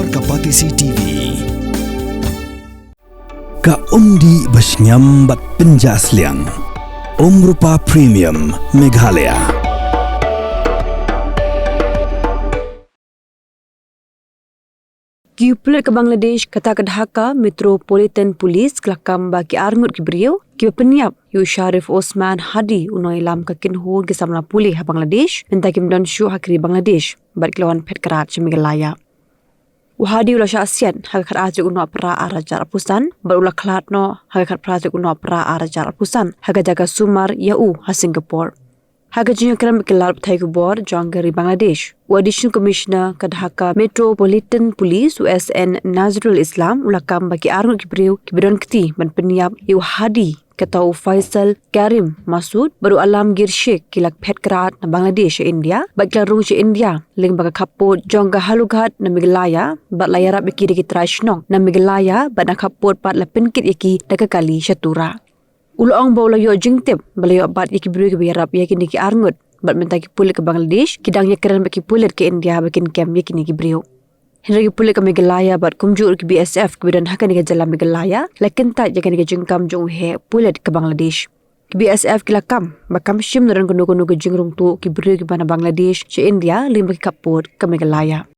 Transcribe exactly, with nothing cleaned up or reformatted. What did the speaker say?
Ka Patisi T V. Ka umdih ba shngiam bad pynjah sliang. Umrupa Premium Meghalaya. Ki pulit ka Bangladesh, kata ka Dhaka Metropolitan Police, ki la kam ba ki arngut ki briew kiba pynïap ïa u Sharif Osman Hadi, u nongïalam ka kynhun ki samla pule ha Bangladesh, mynta kim don shuh ha ka ri Bangladesh bad ki la wan phet krad sha Meghalaya. U Hadi u la shah siat ha ka khatar tarik u Nohprah arhajar arphew san bad u la khlad noh ha ka khatphra tarik u Nohprah arhajar arphew san ha ka jaka sumar ïa u ha Singapore. Ha ka jingïakren bad ki lad pathai khubor jong ka ri Bangladesh, u Additional Commissioner ka Dhaka Metropolitan Police, u S N Nazrul Islam, u la kam ba ki arngut ki briew kiba don kti ban pynïap ïa u Hadi, kata u Faisal Karim Masud bad u Alamgir Sheikh, ki la phet krad na Bangladesh sha India bad ki la rung sha India lyngba ka khappud jong ka Halughat na Meghalaya bad la ïarap ïa ki da ki trai shnong na Meghalaya bad na khappud pat la pynkit ïa ki da ka kali sha Tura. U la ong ba u la ïoh jingtip ba la ïoh bat ïa ki briew kiba ïarap ïa kine ki arngut bad mynta ki pulit ka Bangladesh ki dang ïakren bad ki pulit ka India ba kin kem ïa kine ki briew. Hynrei ki pulit ka Meghalaya bad kumjuh ruh ki B S F kiba don ha kane ka jylla Meghalaya la kyntait ïa kane ka jingkam jong u heh pulit ka Bangladesh. Ki B S F ki la kam ba kam shym la don kano kano ka jingrung tuh ki briew kiba na Bangladesh sha India lyngba ki khappud ka Meghalaya.